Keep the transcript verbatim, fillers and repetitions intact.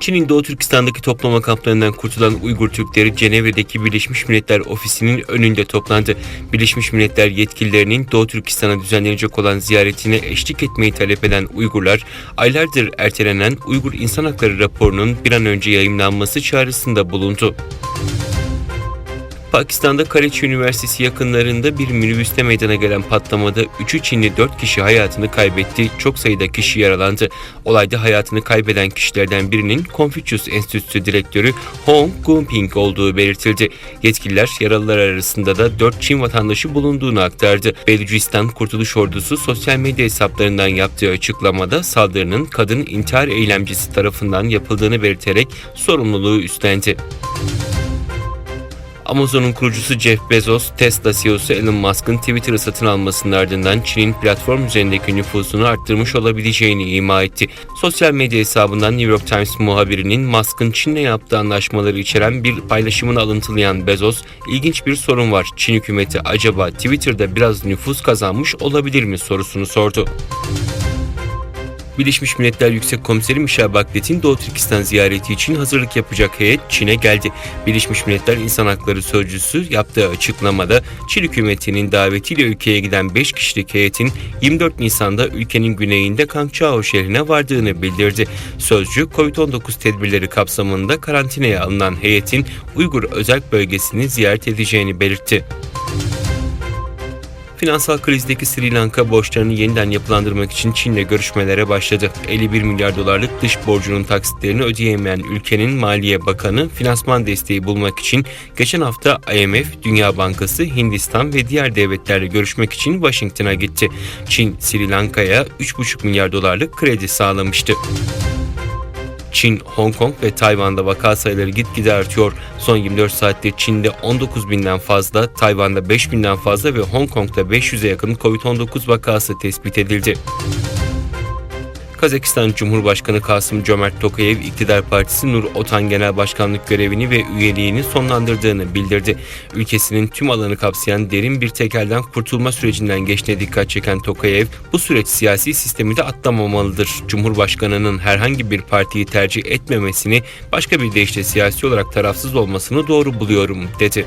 Çin'in Doğu Türkistan'daki toplama kamplarından kurtulan Uygur Türkleri Cenevre'deki Birleşmiş Milletler Ofisi'nin önünde toplandı. Birleşmiş Milletler yetkililerinin Doğu Türkistan'a düzenlenecek olan ziyaretine eşlik etmeyi talep eden Uygurlar, aylardır ertelenen Uygur İnsan Hakları raporunun bir an önce yayımlanması çağrısında bulundu. Pakistan'da Karachi Üniversitesi yakınlarında bir minibüste meydana gelen patlamada üçü Çinli dört kişi hayatını kaybetti, çok sayıda kişi yaralandı. Olayda hayatını kaybeden kişilerden birinin Confucius Enstitüsü Direktörü Hong Gunping olduğu belirtildi. Yetkililer yaralılar arasında da dört Çin vatandaşı bulunduğunu aktardı. Belucistan Kurtuluş Ordusu sosyal medya hesaplarından yaptığı açıklamada saldırının kadın intihar eylemcisi tarafından yapıldığını belirterek sorumluluğu üstlendi. Amazon'un kurucusu Jeff Bezos, Tesla C E O'su Elon Musk'ın Twitter'ı satın almasının ardından Çin'in platform üzerindeki nüfuzunu arttırmış olabileceğini ima etti. Sosyal medya hesabından New York Times muhabirinin Musk'ın Çin'le yaptığı anlaşmaları içeren bir paylaşımını alıntılayan Bezos, "İlginç bir sorun var. Çin hükümeti acaba Twitter'da biraz nüfuz kazanmış olabilir mi?" sorusunu sordu. Birleşmiş Milletler Yüksek Komiseri Michelle Bachelet'in Doğu Türkistan ziyareti için hazırlık yapacak heyet Çin'e geldi. Birleşmiş Milletler İnsan Hakları Sözcüsü yaptığı açıklamada Çin hükümetinin davetiyle ülkeye giden beş kişilik heyetin yirmi dört Nisan'da ülkenin güneyinde Kangchao şehrine vardığını bildirdi. Sözcü, covid on dokuz tedbirleri kapsamında karantinaya alınan heyetin Uygur Özerk Bölgesi'ni ziyaret edeceğini belirtti. Finansal krizdeki Sri Lanka borçlarını yeniden yapılandırmak için Çin'le görüşmelere başladı. Elli bir milyar dolarlık dış borcunun taksitlerini ödeyemeyen ülkenin Maliye Bakanı finansman desteği bulmak için geçen hafta I M F, Dünya Bankası, Hindistan ve diğer devletlerle görüşmek için Washington'a gitti. Çin, Sri Lanka'ya üç buçuk milyar dolarlık kredi sağlamıştı. Çin, Hong Kong ve Tayvan'da vaka sayıları gitgide artıyor. Son yirmi dört saatte Çin'de on dokuz binden fazla, Tayvan'da beş binden fazla ve Hong Kong'da beş yüze yakın covid on dokuz vakası tespit edildi. Kazakistan Cumhurbaşkanı Kasım Cömert Tokayev, iktidar partisi Nur Otan Genel Başkanlık görevini ve üyeliğini sonlandırdığını bildirdi. Ülkesinin tüm alanı kapsayan derin bir tekelden kurtulma sürecinden geçtiğine dikkat çeken Tokayev, "Bu süreç siyasi sistemi de atlamamalıdır. Cumhurbaşkanının herhangi bir partiyi tercih etmemesini, başka bir deyişle siyasi olarak tarafsız olmasını doğru buluyorum," dedi.